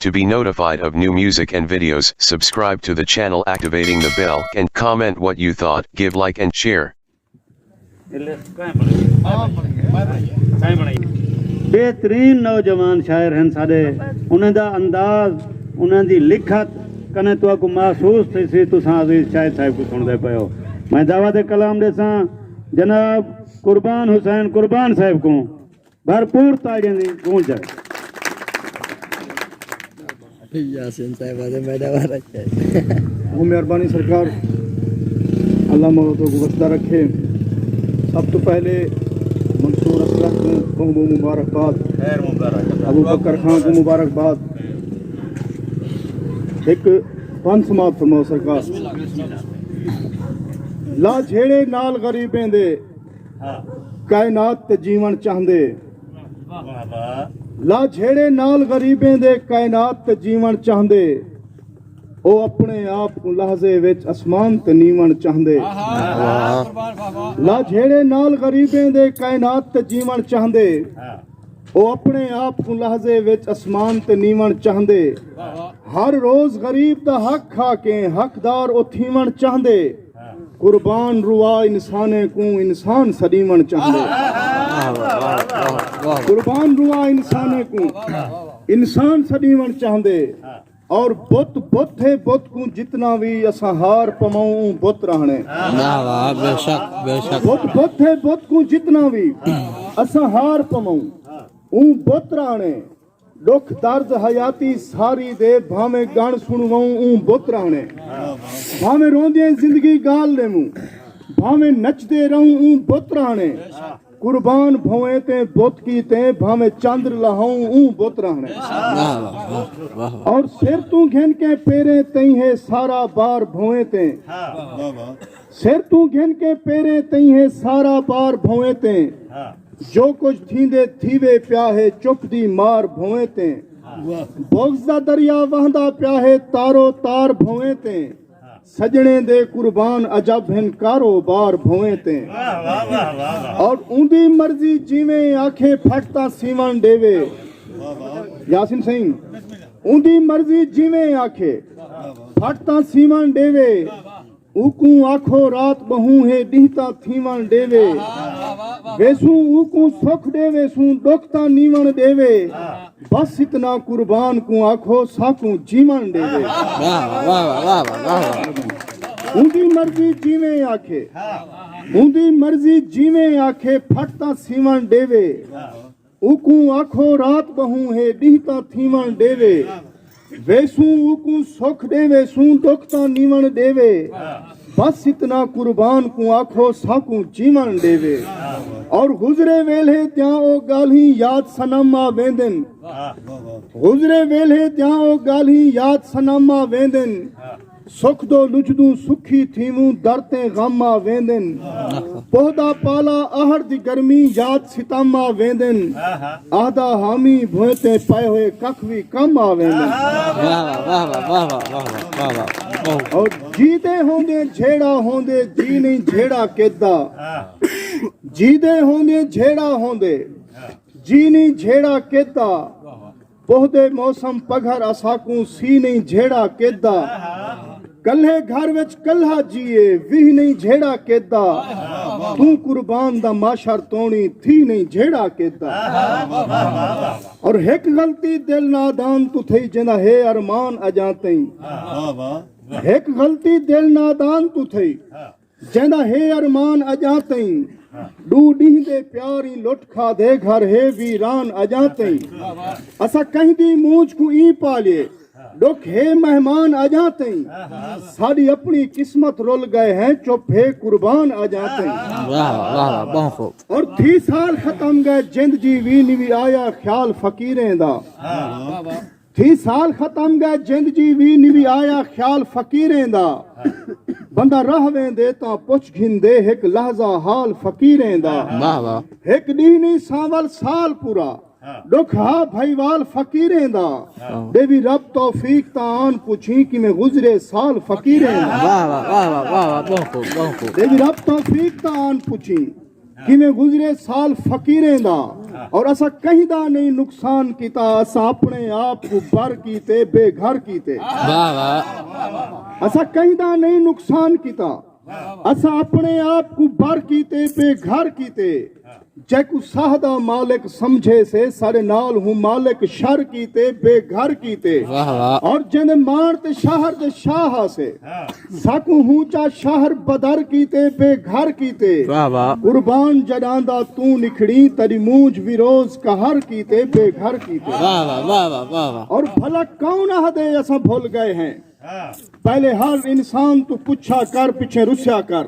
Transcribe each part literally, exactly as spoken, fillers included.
To be notified of new music and videos, subscribe to the channel activating the bell and comment what you thought, give like and share. بہترین نوجوان شاعر ہن ساڈے، انہاں دا انداز، انہاں دی لکھت کنے تہاکوں محسوس تھیسی۔ تساں عزیز شاہد صاحب کوں سنڑدے پئے ہو۔ میں دعوت کلام ڈیساں جناب قربان حسین قربان صاحب کوں۔ بھرپور تاڑیاں دی گونج ہے۔ یاسین صاحب آدھے میڈا والا شاید۔ بہت مہربانی سرکار، اللہ مولا تو وسدا رکھے۔ سب تو پہلے منصور اصغر کو بہت بہت مبارکباد، خیر مبارک۔ ابو بکر خان کو مبارکباد۔ ایک پانچ سماعت فرماؤ سرکار۔ لا جھیڑے نال غریبیں دے، کائنات تے جیون چاہندے۔ لا جھیڑے نال غریبیں دے، کائنات تے جیون چاہندے۔ او اپنے آپ کوں لحظے وچ اسمان تے نیون چاہندے۔ لا جھیڑے نال غریبیں دے، کائنات تے جیون چاہندے۔ او اپنے آپ کوں لحظے وچ اسمان تے نیون چاہندے۔ ہر روز غریب دا حق کھا کے حقدار او تھیون چاہندے۔ قربان روا انسانیں کوں انسان سݙیوݨ چاہندے۔ قربان روا انسانیں کوں انسان سݙیوݨ چاہندے۔ اور بت بت ہے، بت کوں جتنا وی اساں ہار پواؤں، اوں بت رہݨے۔ واہ واہ، بے شک، بے شک۔ بت بت ہے، بت کوں جتنا وی اساں ہار پواؤں، اوں بت رہݨے۔ ݙکھ درد حیاتی ساری دے، بھانویں ڳݨ سݨوؤں، اوں بت رہݨے۔ بھانویں روندیں زندگی ڳال ݙیووں، بھانویں نچدے رہوں، اوں بت رہݨے۔ قربان بھوئیں تیں بت کیتیں، بھانویں چندر لہاؤں، اوں بت رہݨے۔ واہ واہ، واہ واہ۔ اور سر توں گھن کے پیریں تئیں ہے سارا بار بھوئیں تیں۔ سر توں گھن کے پیریں تئیں ہے سارا بار بھوئیں تیں۔ جو کجھ تھیندے تھیوے پیا ہے، چک دی مار بھوئیں تیں۔ بغض دا دریا وہندا پیا ہے، تارو تار بھوئیں تیں۔ سڄݨیں دے قربان عجب ہن، کاروبار بھوئیں تیں۔ اور اوندی مرضی جیویں آکھے، پھٹ تاں سیوݨ ݙیوے۔ یاسین سئیں، اوندی مرضی جیویں آکھے، پھٹ تاں سیوݨ ݙیوے۔ اوکوں آکھو رات ٻہوں ہے، ݙینہہ تاں تھیوݨ ݙیوے۔ ویسوں اوکوں سکھ ݙیویسوں، ݙکھ تاں نیوݨ ݙیوے۔ بس اتنا قربان کوں آکھو، ساکوں جیوݨ ݙیوے۔ واہ واہ، واہ واہ، واہ واہ۔ اوندی مرضی جیویں آکھے، اوندی مرضی جیویں آکھے، پھٹ تاں سیوݨ ݙیوے۔ اوکوں آکھو رات ٻہوں ہے، ݙینہہ تاں تھیوݨ ݙیوے۔ ویسوں اوکوں سکھ ݙیویسوں، ݙکھ تاں نیوݨ ݙیوے۔ بس اتنا قربان کوں آکھو، ساکوں جیوݨ ݙیوے۔ اور گزرے ویلھے دیاں او ڳالھیں یاد صنم آ ویندن۔ گزرے ویلھے دیاں او ڳالھیں یاد صنم آ ویندن۔ سکھ دو لجدوں سکھی تھیووں، در تیں غم آ ویندن۔ پوہ دا پالا، آہڑ دی گرمی، یاد ستم آ ویندن۔ آہدا حامی بھوئیں تیں، پئے ہوئے ککھ وی کم آ ویندن۔ واہ واہ، واہ واہ، واہ واہ، واہ واہ، واہ واہ۔ اور جیدے ہوندے جھیڑا ہوندے، جی نئیں جھیڑا کیتا۔ جیدے ہوندے جھیڑا ہوندے، جی نئیں جھیڑا کیتا۔ پوہ دے موسم پگھر، اساکوں سی نئیں جھیڑا کیتا۔ کلھے گھر وچ کلھا جیے، ویہہ نئیں جھیڑا کیتا۔ توں قربان دا معاشر توݨی، تھی نئیں جھیڑا کیتا۔ اور ہک غلطی دل نادان توں تھئی، جیندا ہے ارمان اڄاں تئیں۔ ہک غلطی دل نادان توں تھئی، جیندا ہے ارمان اڄاں تئیں۔ ݙو ݙینہہ دے پیار ایں لٹ کھادے، گھر ہے ویران اڄاں تئیں۔ اساں کہیں دی مونجھ کوں ایں پالے، ݙکھ ہے مہمان اڄاں تئیں۔ ساݙی اپݨی قسمت رل ڳئے ہیں، چپ ہے قربان اڄاں تئیں۔ واہ واہ، واہ واہ، بہت خوب۔ اور تھی سال ختم ڳئے، جند جی وی نوی آیا خیال فقیریں دا۔ تھی سال ختم ڳئے، جند جی وی نوی آیا خیال فقیریں دا۔ بندہ رہ ویندے تاں پچھ گھندے، ہک لحظہ حال فقیریں دا۔ واہ واہ۔ ہک ݙینہہ نئیں سانول سال پورا، ݙکھ ہا بھائیوال فقیریں دا۔ ݙیوی رب توفیق تاں آن پچھیں، کیویں گزرے سال فقیریں دا۔ واہ واہ، واہ واہ، واہ واہ، بہت خوب، بہت خوب۔ ݙیوی رب توفیق تاں آن پچھیں، کیویں گزرے سال فقیریں دا، اور اساں کہیں دا نہیں نقصان کیتا، اساں اپنے آپ کو بر کیتے، بے گھر کیتے۔ واہ واہ۔ اساں کہیں دا نہیں نقصان کیتا، اساں اپنے آپ کو بر کیتے، بے گھر کیتے۔ جیکوں ساہ دا مالک سمجھے سے، ساڈے نال ہوں مالک شر کیتے، بے گھر کیتے۔ واہ واہ۔ اور جیندے ماݨ تے شہر دے شاہ ہاسے، ساکوں ہوں چا شہر بدر کیتے، بے گھر کیتے۔ واہ واہ۔ قربان جݙاں دا توں نکھڑیں، تیݙی مونجھ ویروز قہر کیتے، بے گھر کیتے۔ واہ واہ واہ واہ واہ واہ۔ اور بھلا کون آہدے اساں بھل ڳئے ہیں؟ پہلے ہر انسان توں پچھا کر، پچھے رسیا کر۔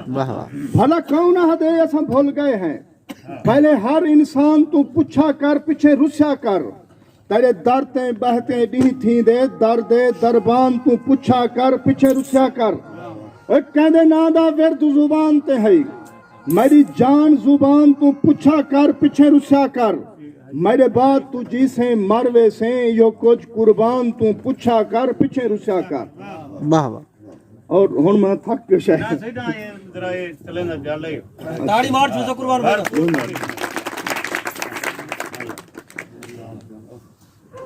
واہ واہ۔ بھلا کون آہدے اساں بھل ڳئے ہیں؟ پہلے ہر انسان توں پچھا کر، پچھے رسیا کر۔ تیݙے در تے ٻہہ تے ݙینہہ تھیندے، در دے دربان توں پچھا کر، پچھے رسیا کر۔ اوئے کیندے ناں دا ورد زبان تے ہئی، میݙی جان زبان توں پچھا کر، پچھے رسیا کر۔ میݙے بعد توں جیسیں مر ویسیں، ایہو کجھ قربان توں پچھا کر، پچھے رسیا کر۔ واہ واہ۔ اور ہݨ میں تھک کے شاید سیدھا یہ ذرا یہ چلے نا جل ہے۔ تاڑی مار چھوسو قربان بھائی۔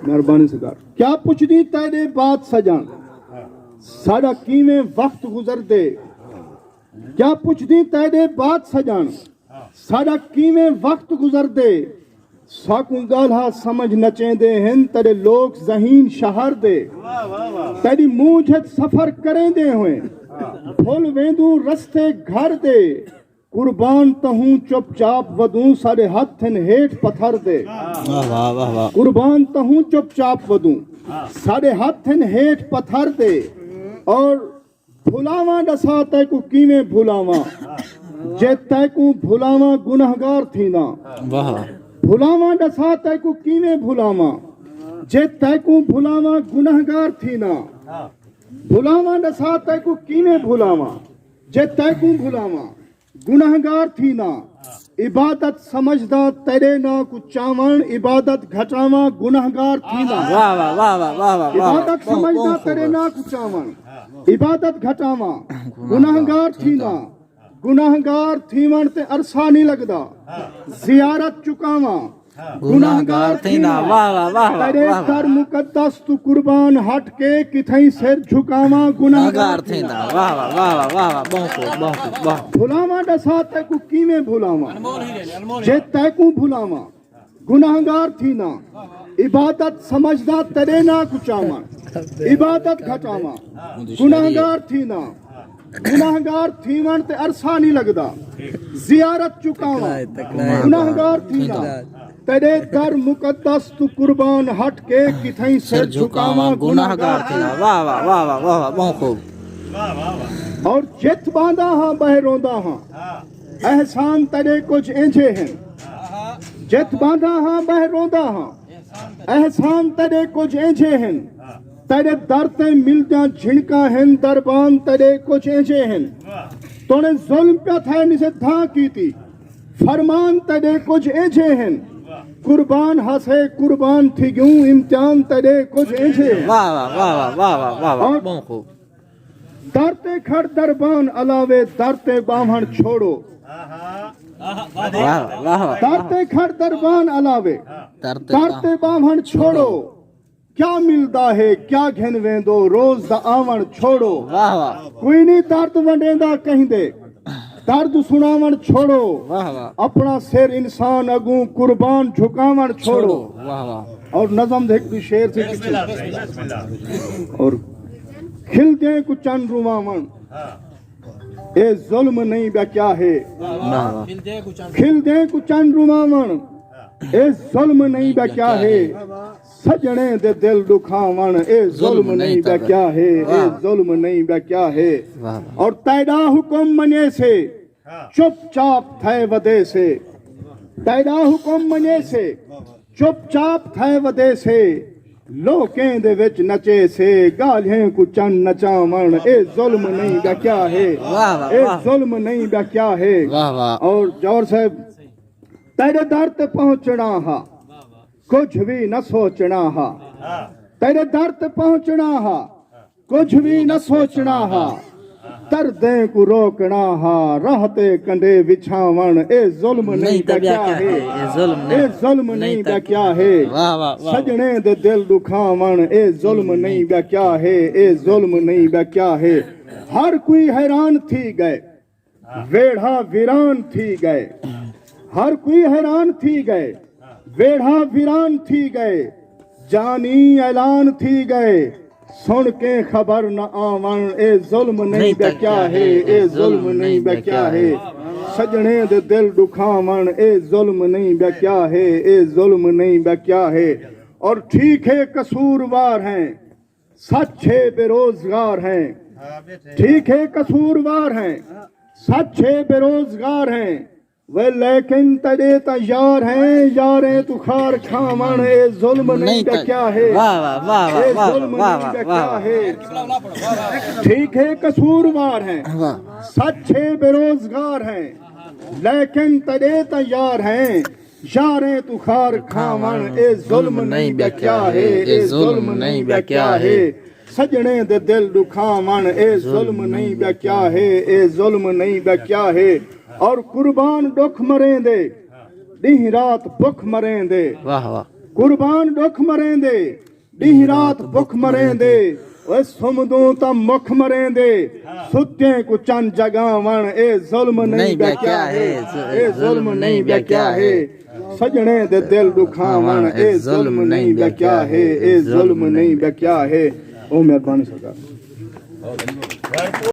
مہربانی سردار۔ کیا پچھدی تیݙے بعد سڄݨ، ساݙا کیویں وقت گزردے؟ کیا پچھدی تیݙے بعد سڄݨ، ساݙا کیویں وقت گزردے؟ ساکوں ڳالھا سمجھ نچیندے ہن تیݙے لوک ذہین شہر دے۔ تیݙی مونجھ اچ سفر کریندے ہوئیں بھل ویندوں رستے گھر دے۔ قربان تہوں چپ چاپ ودوں، ساݙے ہتھ ہن ہیٹھ پتھر دے۔ واہ واہ واہ واہ۔ قربان تہوں چپ چاپ ودوں، ساݙے ہتھ ہن ہیٹھ پتھر دے۔ اور بھلاواں ݙسا تیکوں کیویں بھلاواں، جے تیکوں بھلاواں گنہگار تھینداں۔ واہ واہ۔ بھلاواں ݙسا تیکوں کیویں بھلاواں، جے تیکوں بھلاواں گنہگار تھینداں۔ بھلاواں ݙسا تیکوں کیویں بھلاواں، جے تیکوں بھلاواں گنہگار تھینداں۔ عبادت سمجھداں تیݙے ناں کوں چاوݨ، عبادت گھٹاواں گنہگار تھینداں۔ واہ واہ واہ واہ واہ واہ۔ عبادت سمجھداں تیݙے ناں کوں چاوݨ، عبادت گھٹاواں گنہگار تھینداں۔ گنہگار تھیوݨ تے عرصہ نہیں لڳدا، زیارت چکاواں گنہگار تھینداں۔ واہ واہ واہ واہ تیݙے واہ۔ در مقدس توں قربان ہٹ کے کتھائیں سر جھکاواں گنہگار گار تھیندا۔ واہ واہ واہ واہ واہ واہ۔ بہت خوب، بہت خوب، بہت خوب۔ بھلاواں ݙسا تیکوں کیویں بھلاواں، جے تیکوں بھلاواں گنہگار تھینداں۔ عبادت سمجھداں تیݙے ناں کوں چاوݨ، عبادت گھٹاواں گنہگار تھینداں۔ گنہگار تھیوݨ تے عرصہ نہیں لڳدا، زیارت چکاواں گنہگار تھینداں۔ تیݙے در مقدس توں قربان ہٹ کے کتھائیں سر جھکاواں گنہگار تھینداں۔ واہ واہ واہ واہ واہ واہ، بہت خوب۔ اور جتھ ٻاہندا ہاں ٻہہ روندا ہاں، احسان تیݙے کجھ اینجھے ہن۔ جتھ ٻاہندا ہاں ٻہہ روندا ہاں، احسان تیݙے کجھ اینجھے ہن۔ تیݙے در تے ملدیاں جھنکاں ہن، دربان تیݙے کجھ اینجھے ہن۔ توݨے ظلم پیا تھئے نسے دھاں کیتی، فرمان تیݙے کجھ اینجھے ہن۔ قربان ہاسے قربان تھی ڳیوں، امتحان تیݙے کجھ اینجھے ہن۔ واہ واہ واہ واہ واہ واہ واہ، بہت خوب۔ در تے کھڑ دربان الاوے، در تے ٻاہوݨ چھوڑو۔ واہ واہ واہ۔ در تے کھڑ دربان الاوے، در تے در تے ٻاہوݨ چھوڑو۔ کیا ملدا ہے، کیا گھن ویندو، روز دا آوݨ چھوڑو۔ واہ واہ۔ کوئی نہیں درد ونڈیندا کہیں دے، درد سݨاوݨ چھوڑو۔ واہ واہ۔ اپݨا سر انسان اڳوں قربان جھکاوݨ چھوڑو۔ واہ واہ۔ اور نظم دے ہک ݙو شعر سے۔ اور کھلدیں کوں چن رواوݨ، اے ظلم نہیں ٻیا کیا ہے؟ واہ واہ۔ کھلدیں کوں چن رواوݨ، اے ظلم نہیں ٻیا کیا ہے؟ سڄݨیں دے دل ݙکھاوݨ، اے ظلم نہیں ٻیا کیا ہے؟ اے ظلم نہیں ٻیا کیا ہے؟ واہ واہ۔ اور تیݙا حکم منیسے، چپ چاپ تھئے ودیسے۔ تیݙا حکم منیسے، چپ چاپ تھئے ودیسے۔ لوکیں دے وچ نچیسے، ڳالھیں کوں چن نچاوݨ، اے ظلم نہیں ٻیا کیا ہے؟ واہ واہ اے واہ۔ ظلم نہیں ٻیا کیا ہے؟ واہ واہ۔ اور جوہر صاحب، تیݙے در تے پہنچݨا ہا، کجھ وی نہ سوچݨا ہا۔ تیݙے در تے پہنچݨا ہا، کجھ وی نہ سوچݨا ہا۔ تردیں کوں روکݨا ہا، راہ تے کنڈے وچھاوݨ، اے ظلم نہیں تاں ٻیا کیا ہے؟ اے ظلم نہیں، اے ظلم نہیں ٻیا کیا ہے؟ واہ، واہ، واہ۔ سڄݨیں دے دل ݙکھاوݨ، اے ظلم نہیں ٻیا کیا ہے؟ اے ظلم نہیں ٻیا کیا ہے؟ ہر کوئی حیران تھی ڳئے، ویڑھا ویران تھی ڳئے۔ ہر کوئی حیران تھی ڳئے، ویڑھا ویران تھی ڳئے، جانی اعلان تھی ڳئے۔ سݨ کے خبر نہ آوݨ، اے ظلم نہیں ٻیا کیا ہے؟ اے ظلم نہیں ٻیا کیا ہے؟ سڄݨیں دے دل ݙکھاوݨ، اے ظلم نہیں ٻیا کیا ہے؟ اے ظلم نہیں ٻیا کیا ہے؟ اور ٹھیک ہے قصوروار ہیں، سچ ہے بے روزگار ہیں۔ ٹھیک ہے قصوروار ہیں، سچ ہے بے روزگار ہیں، وے لیکن تیݙے تاں یار ہیں، یاریں توں خار کھاوݨ، اے ظلم نہیں ٻیا کیا ہے؟ واہ، واہ، واہ، واہ، اے واہ، ظلم واہ، نہیں ٻیا کیا ہے؟ ٹھیک ہے قصوروار ہیں، واہ۔ سچ ہے بے روزگار ہیں، لیکن تیݙے تاں یار ہیں، یاریں توں خار کھاوݨ، اے ظلم نہیں ٻیا کیا ہے؟ اے ظلم نہیں ٻیا کیا ہے؟ سڄݨیں دے دل ݙکھاوݨ، اے ظلم نہیں ٻیا کیا ہے؟ اے ظلم نہیں ٻیا کیا ہے؟ اور قربان ݙکھ مریندے، ݙینہہ رات بکھ مریندے۔ واہ، واہ۔ قربان ݙکھ مریندے، ݙینہہ رات بکھ مریندے۔ اوئے سمدوں تاں مکھ مریندے، ستیں کوں چن جڳاوݨ، اے ظلم نہیں ٻیا کیا ہے؟ اے ظلم نہیں ٻیا کیا ہے؟ سڄݨیں دے دل ݙکھاوݨ، اے ظلم نہیں ٻیا کیا ہے؟ اے ظلم نہیں ٻیا کیا ہے؟ او مہربانی سرکار۔